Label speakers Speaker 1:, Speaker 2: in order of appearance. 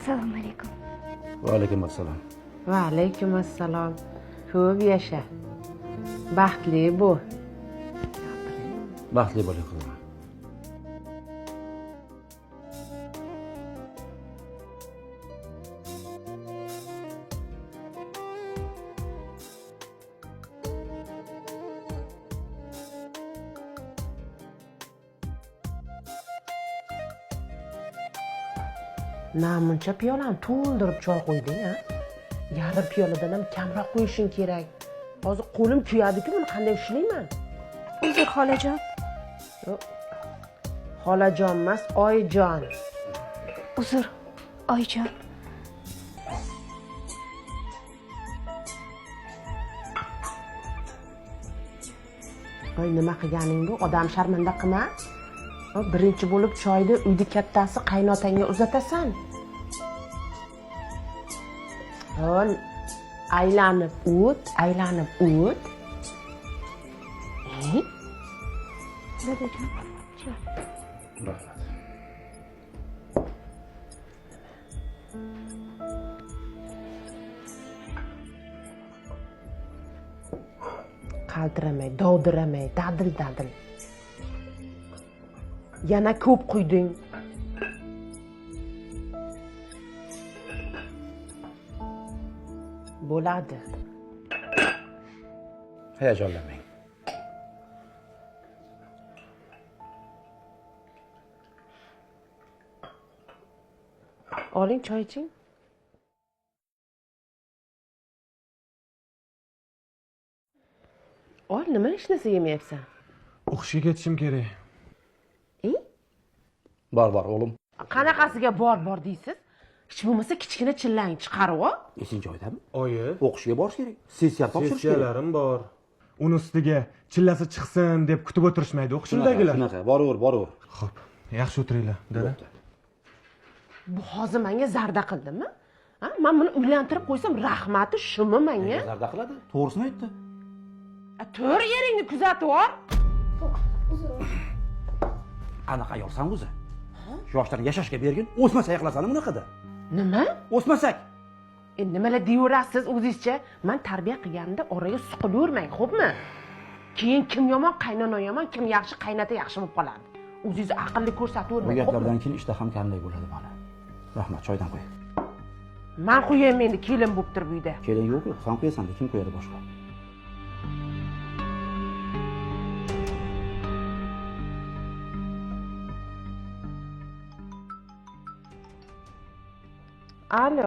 Speaker 1: Assalomu alaykum.
Speaker 2: Va alaykum assalom.
Speaker 3: Va alaykum assalom. Ko'p yasha. Baxtli bo'l.
Speaker 2: Baxtli bo'ling qizim.
Speaker 3: Namuncha piyolani to'ldirib choy qo'yding, a? Yarim piyoladan ham kamroq qo'yishing kerak. Hozir qo'lim kuyadi-ku, buni qanday ushlayman?
Speaker 1: Uzr xolajon.
Speaker 3: Xolajon emas, oyijon.
Speaker 1: Uzr, oyijon.
Speaker 3: Voy, nima qilganing bu? Odam sharmanda qilma. Birinchi bo'lib choyni uyda kattasi qaynotangga uzatasan. Hol, aylanib o't, aylanib o't.
Speaker 1: Dadajon, choy.
Speaker 2: Rahmat.
Speaker 3: Qaltiramay, dovdiramay, dadil dadil. Yana ko'p quyding. Bo'ladi.
Speaker 2: Hayajonlanmang.
Speaker 3: Oling, choy iching. Ol, nima hech narsa yemayapsan?
Speaker 4: O'qishga ketishim kerak.
Speaker 2: Bor, bor, o'g'lim.
Speaker 3: Qanaqasiga bor, bor deysiz? Hech bo'lmasa kichkina chillang chiqarib ol.
Speaker 2: Esing joyidami?
Speaker 4: Oyi.
Speaker 2: O'qishga borish kerak. Sessiya topshirish kerak.
Speaker 4: Sessiyalarim bor. Uni ustiga chillasi chiqsin deb kutib o'tirishmaydi o'qishimdagilar.
Speaker 2: Shunaqa, boraver, boraver.
Speaker 4: Xo'p, yaxshi o'tiringlar, dada.
Speaker 3: Bu hozir menga zarda qildimi? Ha, men buni uylantirib qo'ysam, rahmati shumi menga?
Speaker 2: Zarda qiladi, to'g'risini aytdi.
Speaker 3: To'g'ri yeringni kuzatib ol.
Speaker 2: Qanaqa ayolsan o'zi? Shu yoshlarni yashashga bergin, o'smasak qilasan bunaqada.
Speaker 3: Nima?
Speaker 2: O'smasak.
Speaker 3: Nimalar deyaverasiz o'zingizcha? Men tarbiya qilganimda oraga suqilavermang, xo'pmi? Keyin kim yomon, qaynona yomon, kim yaxshi, qaynota yaxshi bo'lib qoladi. O'zingiz aqlli ko'rsatavermang.
Speaker 2: Bu gaplardan keyin ishda ham kamlik bo'ladi mana. Rahmat, choydan qo'y.
Speaker 3: Men qo'yayman endi, kelin bo'lib turib uyda.
Speaker 2: Kelin yo'q-ku, sen qo'yasan, kim qo'yadi boshqa?
Speaker 3: Alo.